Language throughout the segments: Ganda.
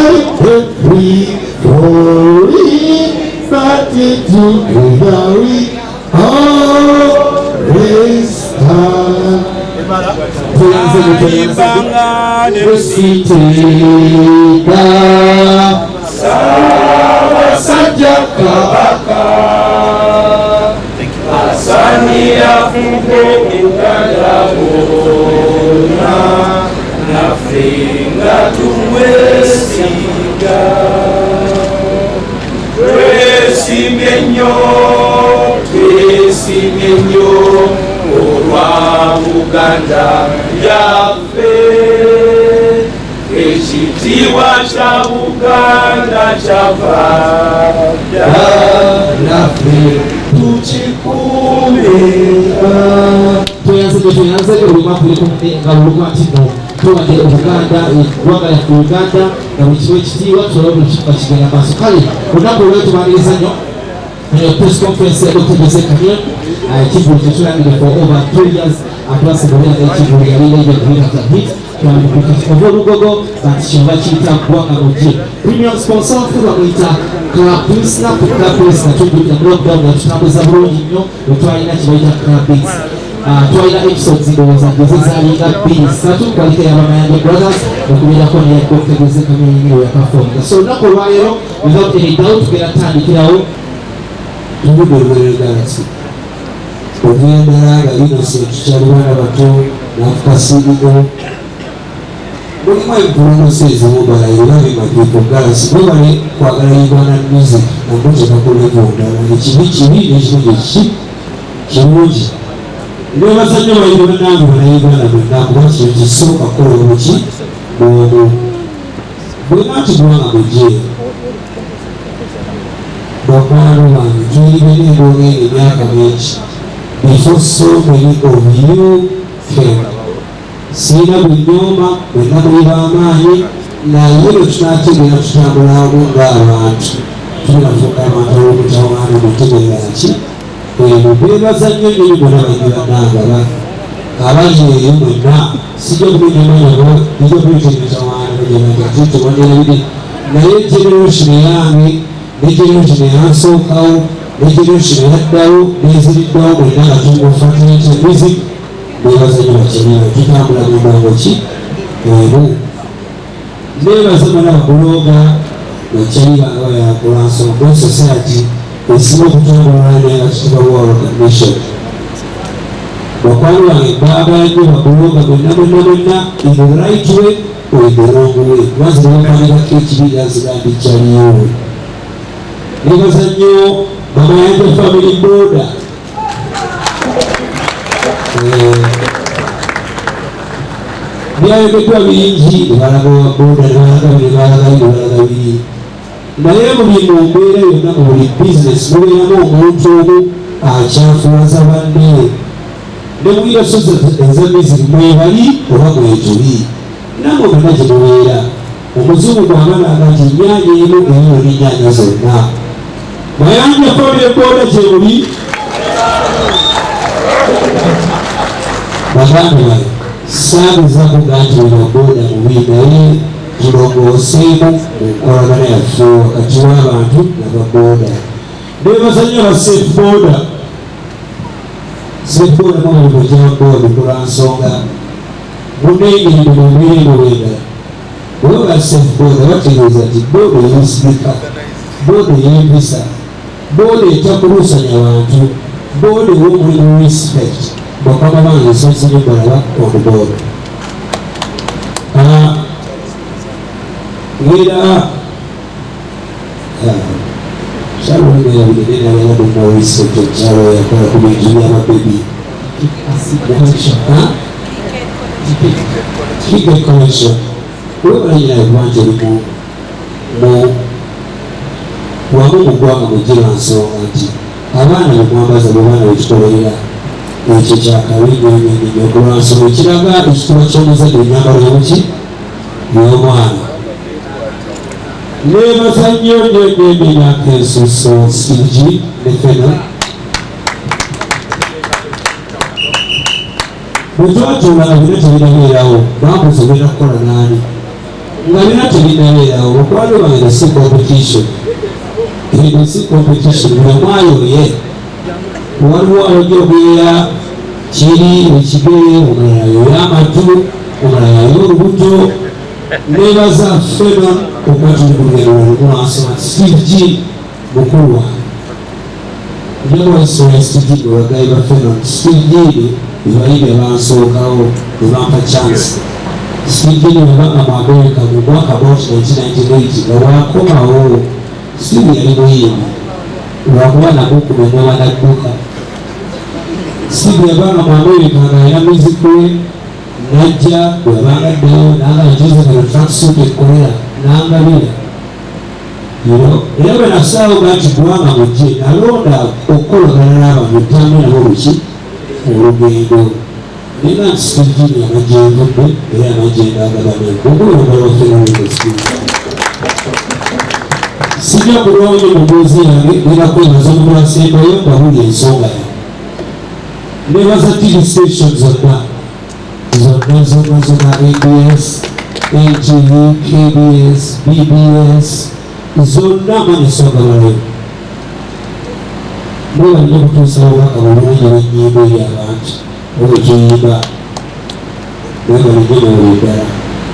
Every glory, but together we always stand. Tusitega Ssaabasajja Kabaka asaanira afuge Uganda bwonna, naffe nga tumwesiga. Twesiimye nnyo, twesiimye nnyo olwa Buganda yaffe. Ekitiibwa kya Buganda kyava dda, naffe tukikuumenga. Tweyanzege, tweyanzege. Buli mwaka nga buli lunaku no tuwadde Obuganda, eggwanga lyaffe Uganda, nga buli kimu ekitiibwa, tusobola buli kimu nga kigenda maaso. Kale olunaku olwaleero tubaniriza nnyo press conference ya Dr. Jose Chameleone, ekivvulu kyetulangire for over 2 years. Atwasinga obeera n'ekivvulu yali legend hit after hit ova olugogo, but kino bakiyita Ggwanga Mujje. Premium sponsor waffe bamuyita Club Pilsner. Ku Club Pilsner tujjukira mu lockdown yatutambuza bulungi nnyo wetwalina kibayita Club Beats. Twalina episodes, ndowooza geze zalinga bbiri, ssatu, kwaliko ey'Abamayanja Brothers okubeerako neya Dr. Jose Chameleone yaperforminga. So olunaku olwaleero, without any doubt, tugenda tutandikirawo. Tuvudde oluberera Galaxy okuva ddala nga Innocent tukyali baana bato n'afuka CEO. Mulimu empulumusi ezimu balayira bemapipo Galaxy bwebale kwagala Uganda music namutekako level ndala. Ekibi kibi n'ekirungi ekiki kirungi. Nebaza nnyo bayimbi bannange Bannayuganda mwenna, kuba kino kisooka kukola obuki bwomu bwema nti Gwanga Mujje. Bakwano bange, tuyiribye n'endongo eno emyaka mingi before so many of you came. Siina bunyoma, mwenna muli b'amaanyi, naye bwe tunategeera tutambulamu ng'abantu, tunafuuka abantu ab'omutawaana mutegeera ki eno. Beebaza nnyo nnyo mwena bayimbi bannange abali eyo mwenna. Sijja kumenya mannya, bijja kuleeta emitawaana bajabaga tewanderabire, naye generation eyange ne generation eyansookawo ne generation eyaddawo neziriddawo, mwenna nga tuli mu fraternity music. Beebaza nnyo bakyalina, tutambula mu ndongo ki emu. Neebaza bana bablogger, bakyali bange bayakola nsonga society esinga okutambula naye nga kitubawa recognition. Bakwano bange, baagala nnyo bablogger mwenna mwenna mwenna, in the right way or in the wrong way, kubanza nebakwandikako ekibiira nzigambi kyaliyo. Nebaza nnyo Bamayanja Family Boda. Byayogeddwa bingi, nebalaga wa boda, nebalaga nebalaga nebalaga biri, naye buli mu mbeera yonna, mu buli bizinesi mubeeramu omuntu omu akyafuwaza banne. Ne muyiraso eza music mwebali oba mwetuli, nammwe mwenna gye mubeera. Omuzungu bw'aba naga nti nyaanya emu eyiyo n'enyaanya zonna. Mayanja Family Boda gye muli, baganda bange, saagezaako ga nti wa boda mubi, naye tulongooseemu mu nkolagana yaffe wakati w'abantu n'ababoda. Nebaza nnyo aba Safe Boda. Safe Boda mulimu gya boda kola nsonga munengeri mu mbeera eno wendala. Bweba Safe Boda bategeeza nti boda eyesigika, boda ey'empisa, boda etakuluusanya bantu, boda ew'omulimu respect. Bakama bange, nsonse nnyo balaba on board. Ngenda kyalo ngerabire nalabadde mu respect omukyalo yakola ku bintu by'ababebi. Ticket Collection, webalanyira kuba nti eri mu wamu mu ggwanga mujje nsonga nti abaana bemwambaza bwe baana betukolerera, ekyo kyakabi nnyo nnyo nnyo okulwansonga ekiraga ekitiibwa ky'omuzadde, ennyambalo yomuki y'omwana. Nebaza nnyo nnyo nnyo nnyo emyaka ensuso Steve ne Fena. Bwe twatuula nga byonna tebinabeerawo, bambuza ogenda kukola naani nga byonna tebinabeerawo. Mukwano bange, si competition eno, si competition. Buli omu ayoye. Waliwo abajja okuyoya kiri ekigere, omulala ayoya amatu, omulala ayoya olubuto. Nebaza ffena okuba tuli ku lugendo lwe lwansoma. Steve G mukulu wange. Njakuwa Steve G bwe ba Fenon. Steve G bebayimbi abansookawo ne bampa chance. Steve G yabanga mu America mu mwaka about 1998 nga wakomawo. Steve yali muyimbi, lwakuba namukuba engoma nadduka. Steve yabanga mu America nga alina music we, najja bwe yabanga addayo nanga Joseph eno tracksuit ekkolera nangabira. Era bwe nasaawo ga nti Gwanga Mujje, nalonda okukolagana n'abantu etambule nabo luki olugendo, naye nti Steve Jean amajja envudde era amajja endagabane mugulogalo. Sijja kulwawo nnyo mu mboozi yange, ngenda kwebaza omuntu asembayo mbabuli ensonga yange. Nebaza TV station zonna zonna zonna zonna, ABS, NTV, KBS, BBS, zonna manisogabale. Mwebalire kutuusa obubaka bulungi bw'ennyimba eri abantu oba tuyimba. Mwebalire mwebale ddala.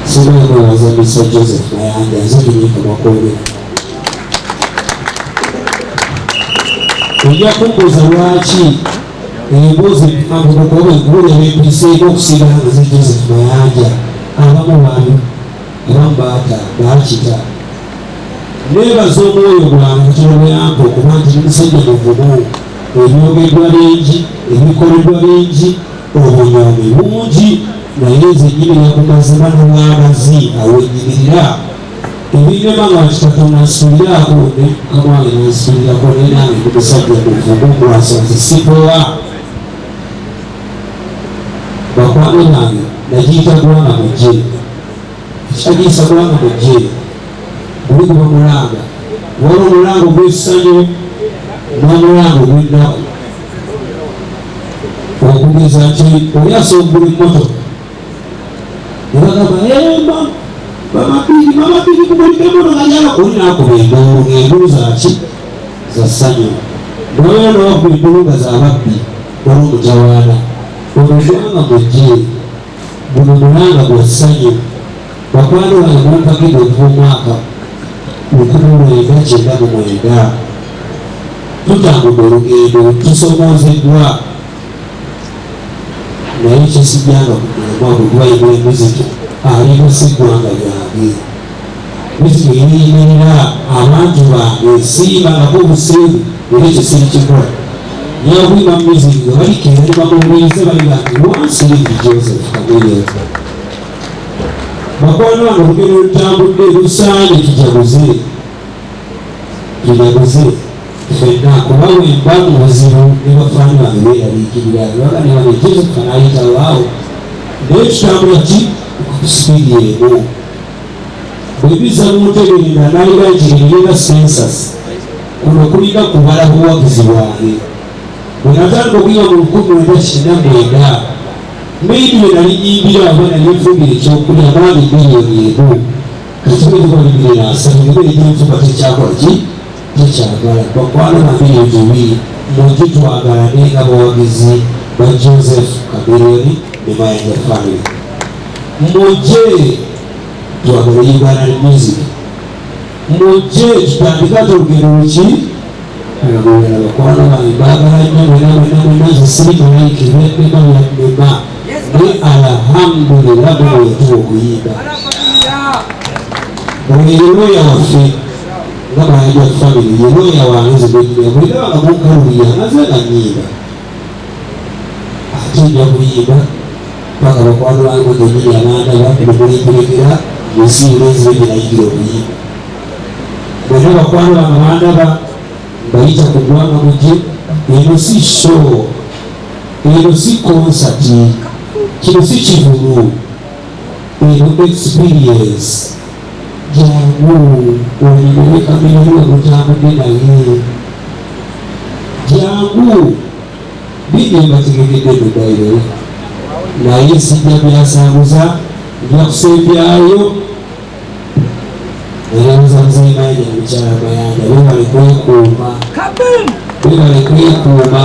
Singa kwebaza Mr Joseph Mayanja, nze kinyiika makwogera. Ojja kumbuuza lwaki emboozi mpanvu kuba enkuula ebempiseeko okusigala nga ze Joseph Mayanja. Abamu babi, abamu baata baakita. Neebaza omwoyo gwange katono bweyampa okuba nti musajja muvumu. Ebyogeddwa bingi, ebikoleddwa bingi, obunyoomi bungi, naye nze nyimirira ku mazima n'obwagazi. Awo nyimirira ebinema nga nti Katonda nsuuliraako ne mukama wange nansuulirako, naye nange ndi musajja muvumu lwansonzi sipowa. Bakwano bange, nagiyita Gwanga Mujje. Ekitagiyisa Gwanga Mujje, guli guba mulanga. Waliwo omulanga ogw'essanyu n'omulanga ogw'ennaku. Okugeza nti oli asobola okugula emmotoka ne bagamba, "Mama Biri, mama Biri, kugulidde emmotoka gyalo." Oli n'akuba enduulu, ng'enduulu zaki? Za ssanyu. Noyo n'akuba enduulu nga z'ababbi, waliwo omutawaana. Ono Gwanga Mujje, guno mulanga gwa ssanyu. Bakwano bange, mumpagidde okuva omwaka 1999. Tutambudde olugendo, tusomoozeddwa, naye kyesijjanga ku mulamwa gwe gubayibwa emuziki alimu si ggwanga lyange. Muziki eyimirira abantu bange, siibangako obuseegu, era ekyo sirikikola. Nyakuyimba music nga balikeera ne bamuwuliriza baliga nti once lived Joseph Chameleone. Bakwano bange, olugendo lutambudde, lusaanye tujaguze, tujaguze ffenna, kuba bwemba mu buzibu ne bafaani bange beeraliikirira, baga ne bane Joseph anaayitawo, naye tutambula ki ku speed emu. Bwe biza mu ntegerera nayiga nti erina census, kuno kulina kubala buwagizi bwange. Bwe natandika okuyimba mu 1999, maybe bwe nali nyimbira oba nali nfumbira ekyokulya mwali 1 million, kati bwe tuba 30 million, emere gyenfumba tekyakola ki, tekyagala. Bakwano ba 2 million, mujje twagalane nga bawagizi ba Joseph Chameleone ne Mayanja family. Mujje twagale Ugandan music, mujje tutandike ate olugendo luki olulala. Bakwano bange, baagala nnyo mwena mwena mwena. Nze siri malayika, ebyannema byannema, naye alhamdulillah bwe yatuwa okuyimba. Oyo ye looya waffe nga Mayanja family, ye looya wange nze gwenyumya. Bwendaba nga munkalubiya maze nga nyimba, ate nja kuyimba paka bakwano bange mwekenyini abandaba nemulimperekera munsi yona enzibe gye nayigira okuyimba. Mwena bakwano bange bandaba, mbayita ku Ggwanga Mujje. Eno si show, eno si concert, kino si kivulu, eno experience. Jangu onyumire Chameleone we mutambudde naye. Jangu, bingi mbategekedde nodayiro, naye sijja byasanguza, nja kusembyayo. Nebaza Muzeeyi Mayanja ne Mukyala Mayanja, bebale kwekuuma, bebale kwekuuma.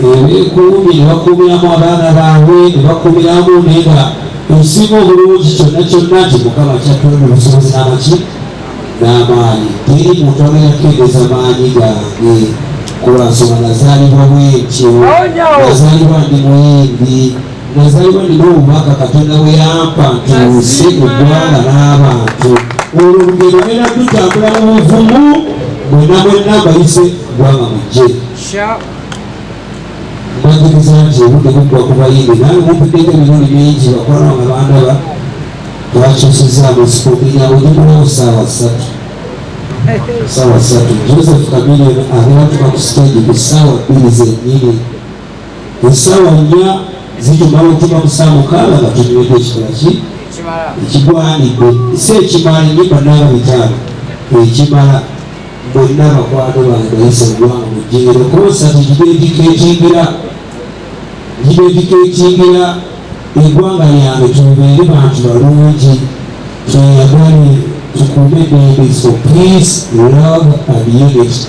Ebeekuumye ne bakuumiramu abaana baabwe ne bakuumiramu, naye nga ekisinga obulungi kyonna kyonna nti Mukama kyattonda obusobozi n'amaki n'amaanyi. Teri muntu agenda kukendeeza maanyi gange kulwansonga nazaalibwa bwentyo, nazaalibwa ndi muyimbi, nazaalibwa ndina obubaka Katonda bwe yampa ntuuse eggwanga n'abantu. Olwo olugendo ngenda tutambula mu buvumu. Mwenna mwenna mbayise, ggwanga mujje. Mbajjukiza nti obudde buggwa ku bayimbi. Nange mumpiddeko emirundi mingi, bakwano nga bandaba. Twakyusizaamu sikuminya ojukulawo 3:00, 3:00. Joseph Chameleone agenda tuka ku stage ku 2:00 zennyini. 4:00 zitumala okutuka mu 6:00 nga tunywedde ekikola ki ekigwanidde, si ekimala, enyimba nanga 5 ekimala. Bonna bakwano bange bayise, eggwanga mujjengero. Concert gidedicatingira eggwanga lyange. Tubeere bantu balungi, tweyagale, tukuume eddembe for peace, love and unity,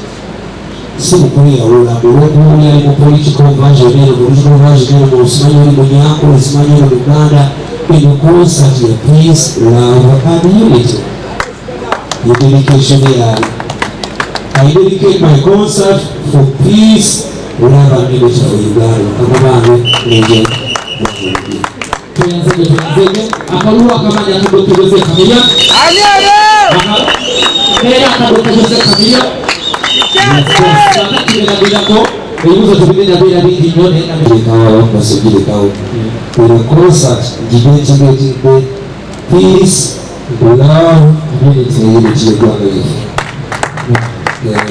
si mukweyawula olwokuba oli ali mu political version eno, political version eno, simanyi oli Munyankole, simanyi oli Muganda. Eno concert ya peace, love and unity ye dedication yayo. I dedicate my concert for peace, love and unity for Uganda. Bakama bange, neje. Tweyanzege, tweyanzege. Akalulu akamanyi aka Dr. Jose Chameleone era aka Dr. Jose Chameleone kakati. Ebibuuzo tebigenda beera bingi nnyo, naye nga Girekawo, basogirekawo. Eno concert ngidedicatinze peace, love, unity, unity y'eggwanga lyaffe.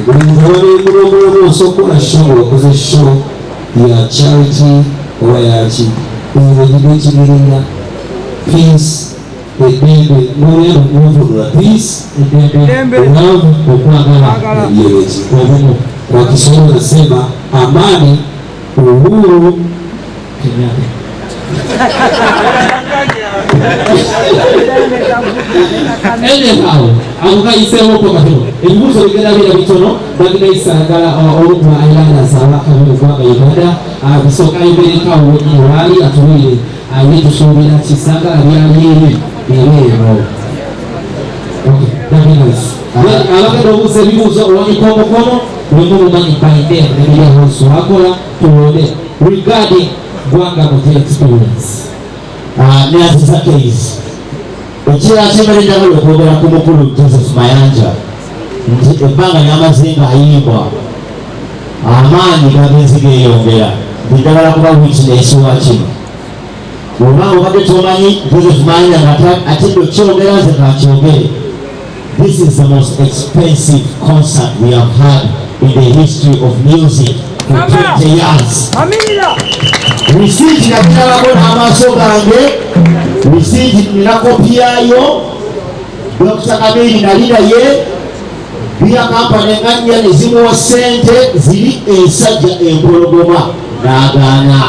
Buli muntu ababeera osobola okukola show nga wakoze show ya charity oba yaki, eno gidedicatingira peace, eddembe, nolyanuvunula peace, eddembe, love, okwagala, unity. Obumu. Kwa Kiswahili nasema amani, uhuru, Kenyatta. Anyhow, ako kayiseewoko katono. Ebibuuzo bigenda beera bitono. Bagenda isangala olumu Islanders abakabi mu ggwanga Uganda. Bisooka ayogerekawo wenyini waali atubuulire ye tusuubira kisangala byali eri ebeero. Abagenda obuuza ebibuuzo, owanika omukono. Bwemu mumanyi by name ne media house wakola, tulonde regarding Gwanga Mujje experience. Neaziza case ekirala kyembadde njagala okwogera ku mukulu Joseph Mayanja nti ebbanga lyamaze ng'ayimbwa, amaanyi gagenzi geeyongera, nti njagala kuba witness wa kino. Oba obadde tomanyi Joseph Mayanja nga atidde okyogera, nze kakyogere. This is the most expensive concert we have had in the history of music for 20 years. Receipt nagirabako n'amaaso gange, receipt nina kopi yaayo. Dr. Kamiri nali naye, beer company nga nnya ne zimuwa ssente ziri ensajja empologoma, n'agaana.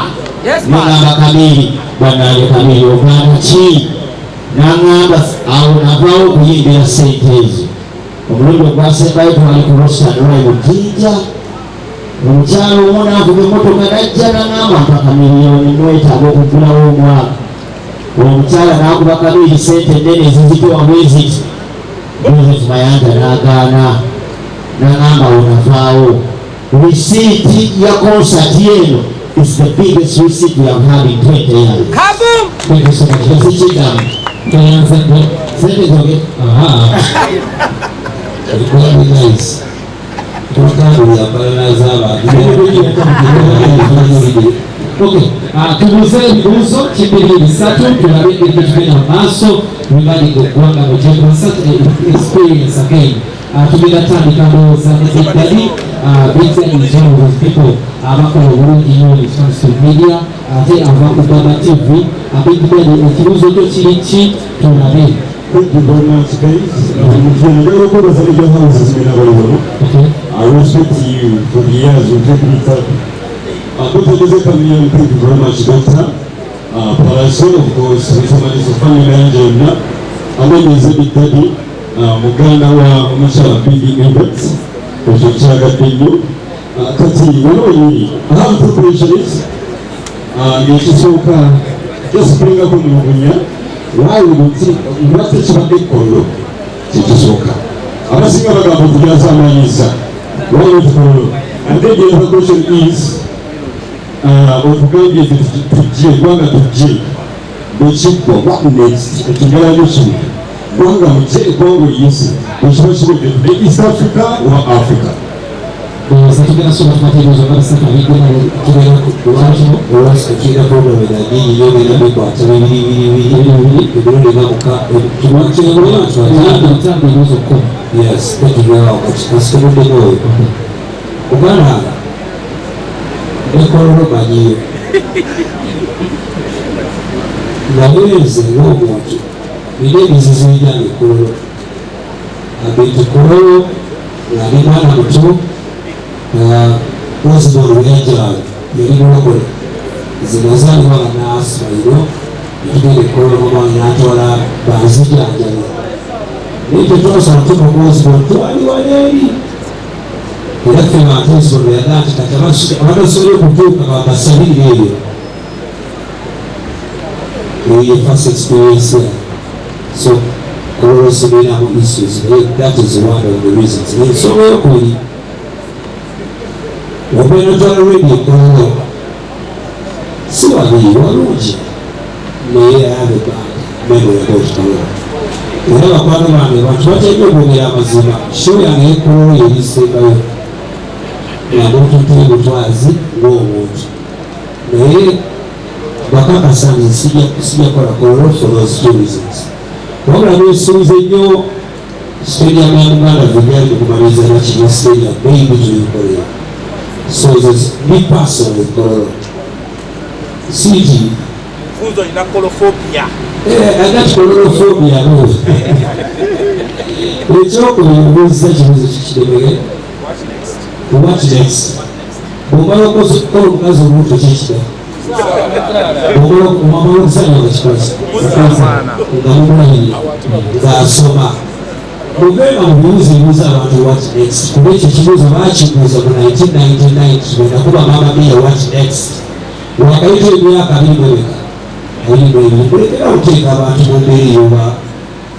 Nagamba, "Kamiri bannange, Kamiri ogaana ki?" N'aŋŋamba awo navaawo okuyimbira ssente ezo. Omulundi ogwasembayo twali ku Rostan Royal Jjinja, omukyalo omu n'avuga emmotoka najja n'aŋŋamba, "Mpa Kamiliyoni, mwetaaga okugulawo omwaka." Omukyala n'akuba Kamiri sente ennene ezizitowa bweziti. Joseph Mayanja n'agaana, n'aŋŋamba awo navaawo. Risiiti ya concert eno is the biggest receipt we have had in 20 years. Thank you so much. Ekikiddamu. Tweyanze nnyo. Sente zoge. Aha. Very nice. Twatambulira mbalala z'abantu. Okay, tubuuze ebibuuzo kibiri bisatu, tulabe engeri gye tugenda mu maaso regarding Eggwanga Mujje concert experience again. Tugenda tandika ndowooza ne Big Daddy. Big Daddy is one of those people abakola obulungi nnyo when it comes to media, ate ava ku Baba TV. Big Daddy, ekibuuzo kyo kiri ki? Tulabe. Thank you very much, guys. Njagala okwebaza media houses mwena bali wano. I respect you for the years you've taken it up. Dr. Jose Chameleone, thank you very much, Doctor. Palaso, of course, Mr. Maniso, family manager yonna. Amanya nze Big Daddy. Muganda wa omukyala Big Events, ekyo kyagadde nnyo. Kati wano wenyini I have two questions. Ng'ekisooka, just bringako mulugunya why would lwaki kibadde Kololo? Kyekisooka, abasinga bagamba okugyazamanyiza, why not Kololo? And then the other question is, otugambye nti tujje eggwanga, tujje bwekiggwa, what next? Ekigala nyo kino, ggwanga mujje, eggwanga oliyise, bwekiba kiwedde, tudde East Africa oba Africa? Ndowooza tugenda soba tumata ebibuuzo nga bisatu biggema. Tugenda tulina program endala nyingi nnyo, ogenda bikwata bibiri bibiri bibiri emirundi nga muka. Bitano, ebibuuzo 10. Yes, tetugerawo kati kasitobuddemu oyo muganda nekololo manyiyo, naye nze ng'omuntu nina emizizo egyange Kololo. Abintu Kololo nga ndi mwana muto, Osborn weyajjanga yali mulokole. Nze nazaalibwa nga naasima ino, netugenda ekololo, mama wange n'atwala banzijanjabi, naye tetwasala tuka ku Osborn, twali waleeri. Era ffe bantu Osborn yagaa nti kati abatasobole okutuuka babasabirire. Ebyo eyo ye first experience yange. So Kololo sibeeramu issues, naye that is one of the reasons. Ensonga eyokubiri, ogenda otwala radio Kololo, si wabi, walungi, naye I have a bad memory about Kololo. Era bakwano bange, bantu batalina okwogera amazima, show yange ekololo yerisembayo nga muntu butwazi ng'omuntu, naye bakakasa nze sijja kukola Kololo for those two reasons. Wabula nesuubiza ennyo stadium ya Muganda vegyali mukumaliriza nakino stadium, maybe tuyikolera. So nze me personally, Kololo city. Funzo olina kolophobia. I got colorophobia, no. Ekyokubiri, obuuziza kibuuzo kikiremege. What next? What next? Bw'omala okukola omukazi olubuto, kikira omala okusanya nga kikola nga mumulabirira ng'asoma. Muvenga mu bibuuzo ebibuuza abantu what next, kuba ekyo ekibuuzo bakibuuza mu 1999 bwe nakuba Mama Mia. What next? Wakayita emyaka abiri mwemeka, 22. Mulekera okuteeka abantu mu mbeera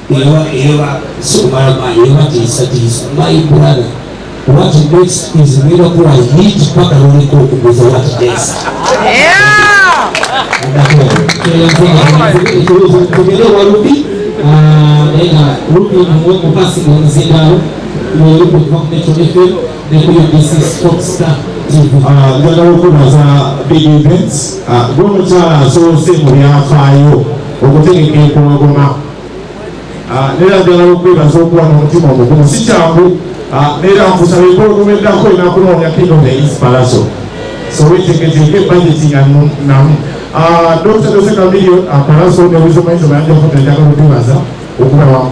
eyoba eyoba si kumala maanyi, ebatiisatiisa. My brother, what next is ngenda kuwa hit paka noleka okubuuza what next. Ekibuuzo, tugende wa Rubi, naye nga Rubi amuwe mupasi omuzindaalo Rubi okuva ku Metro FM ne ku UBC Sportstar TV. Njagala okwebaza Big Events, gwe omukyala asoose mu byafaayo okutegeka empologoma. Neera njagala okwebaza okuba n'omutima omugumu, si kyangu. Neera nkusaba empologoma eddako erina kunoonya King of the East Palaso, so weteeketeeke budget nga namu. Dr. Jose Chameleone, Palaso ne Weasel Manizo Mayanja Funda, njagala okwebaza okuba wamu.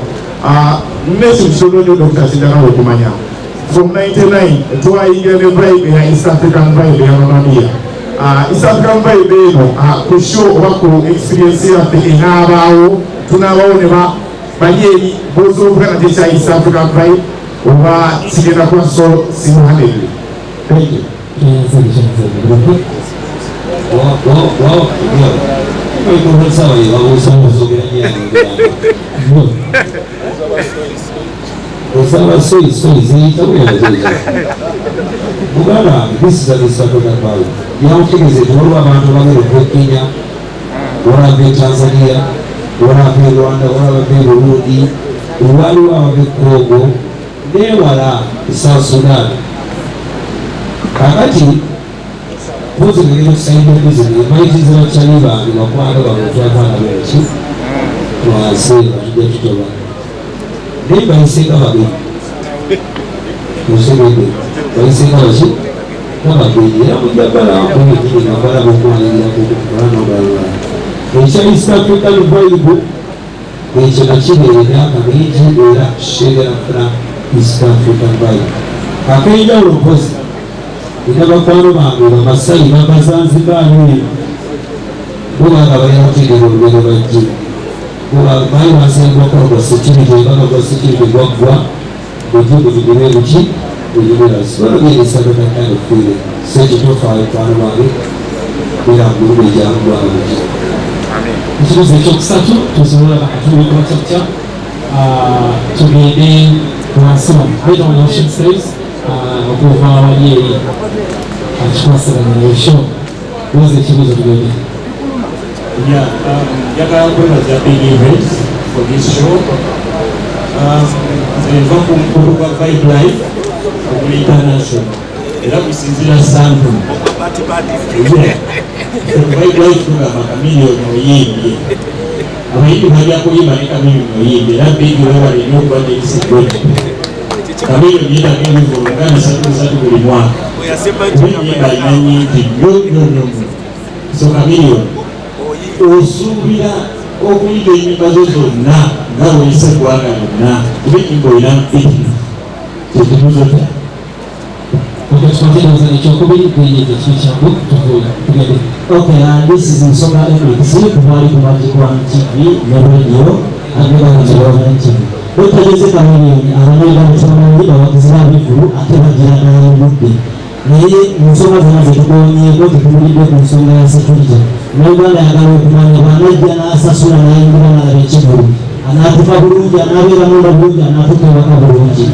Nekintu kitono nnyo Dr. kinjagala okumanya, from 99 twayingira ne vibe ya East African vibe ya Mama Mia. East African vibe eno, ku show oba ku experience yaffe enaabaawo, tunaabaawo ne bali eri bozoovuga nate ekya East African vibe, oba kigenda kuba so single handedly? Thank you. Rubi. Sawa, babuuza okusogera nyo osaba soyi soyi ziyita bweyazezo. Muganda wange, this is an East African vibe. Yamutegeeze nti waliwo abantu abagenda okuva e Kenya, waliwo abava e Tanzania, waliwo abava e Rwanda, waliwo abava e Burundi, waliwo abava e Congo newala e South Sudan. Kakati mpozi ngenda okusayinda bizinesi mayitiriza bakyali bange, bakwano bange, twatwala bweki twase batujja tutoba, naye bayisenga bagenyi, otegedde? Bayisenga baki? Nga bagenyi. Era mujja balamu nga balaba okwanirira kukola nobalala. Ekya East African vibe ekyo nakibeera emyaka mingi, era tukyegera kufuna East African vibe ak'enjawulo. Mpozi nina bakwano bange Bamasayi Babazanzibaali, bo banga balina kutegeera olugendo bajje. Baali bansabibwa kukola gwa security, embaga gwa security gwaggwa, mujje munyumirwe buki bunyumira. Sibalogeresaba that kind of feeling. So ekyo tofaayo, mukwano gwange, beera mugulumu ejjangu gwanga buki. Ekibuuzo ekyokusatu, tusobola bakatulikola kyakya, tugende wansi wano right on Ocean Says, okuva wali eri akikwasaganya ekyo. Buuza ekibuuzo, tugende. Yeah, njagala kwebaza Big Events for this show. Nze nva ku mukulu gwa Vibe Life oguli international era gusinzira Sandton. Yeah. Vibe Life tugamba Chameleone oyimbye. Abayimbi bajja kuyimba ne Chameleone oyimbye, era Big webale nnyo okuba n'ekisigwe. Chameleone yeetaaga ebivvulu nga bisatu bisatu buli mwaka. Kuba ennyimba alina nnyingi nnyo nnyo nnyo nnyo. So Chameleone, osuubira okuyiga ennyimba zo zonna nga bw'oyise eggwanga lyonna, kuba ennyimba olina mpitirivu? Kyekibuuzo kyange. Okay, tukwate ekyokubiri, gwenyeze kino kyangu, tuvuye tugende. Okay, this is Nsonga Emix, kuva ali ku Magic One TV ne radio Agenda Development TV. Dr. Jose Chameleone, Abannayuganda tubamanyi bawagizi ba bivvulu ate bagira n'obudde. Naye mu nsonga zonna ze tukoonyeeko tetuwulidde ku nsonga ya security. Munnayuganda ayagala okumanya bw'anajja n'asasula n'ayingira n'alaba ekivvulu, anaatuuka bulungi, anaabeera munda bulungi, anaatuuka ewaka bulungi?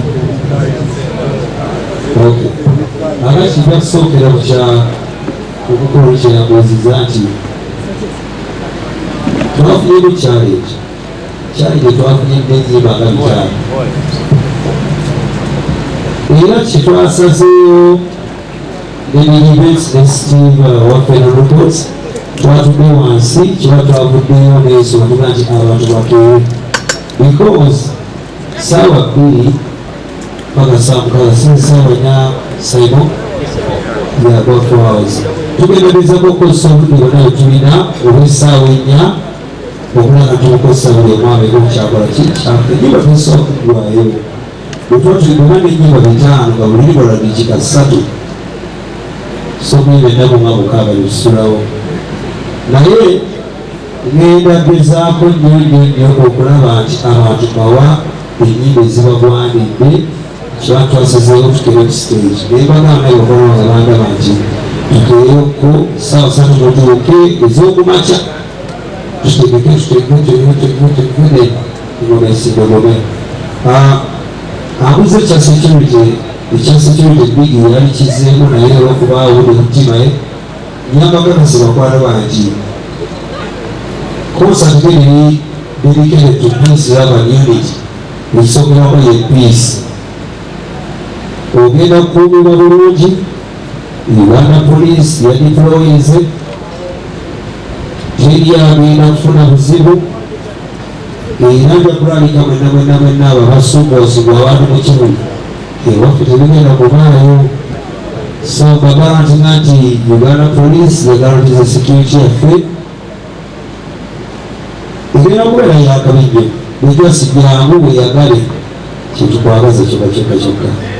Okay. Akati kijja kusookera ku kya omukulu kyeyambuuzizza nti twafunyemu challenge twafunye n'ennyimba nga 500, era kyetwasazeeyo ne Big Events ne Steve wa Final Records, twatudde wansi, kiba twavuddeyo n'ensonga nti abantu bakeere, because saawa 2 paka saa 6, sinzi saawa 4, Simon, yeah, about 4 hours. Tugenda gezako okukozesa obudde bwonna bwe tulina obw'essaawa 4 okulaba tubukozesa buli omu abeeko kyakola ki kyaffe. Ennyimba tezisobola kuggwayo. Bwe tuba tulina n'ennyimba 500 nga buli luyimba lwa dakiika 3, so kuyimba ennaku nga 6 tusulawo. Naye ngenda gezaako nnyo nnyo nnyo okulaba nti abantu bawa ennyimba ezibagwanidde. Kiba twasazeewo tukere ku stage, naye bagamba naye bakola nga bandaba nti tukeereko saawa 3, mutuuke ez'okumakya, tutegeke tutegeke tutegeke tutegeke engoma esindogome. Abuze ekya security. Ekya security Big yali kizeemu, naye olwokubaawo mutima ye nyambagakasi bakwata nti concert eri dedicated to peace, love and unity. Ekisookerwako ye peace. Ogenda kukuumibwa bulungi. Uganda Police yadeployinze, teri agenda kufuna buzibu. Era nja kulabika mwenna mwenna mwenna abo abasumbuusibwa abantu mu kibuga, ewaffe tebigenda kubaayo. So baguaranteeinga nti Uganda Police yeguaranteeinze security yaffe, egenda kubeera yakabi nnyo. Bulijjo si jangu bweyagale, kyetukwagaza kyokka kyokka kyokka.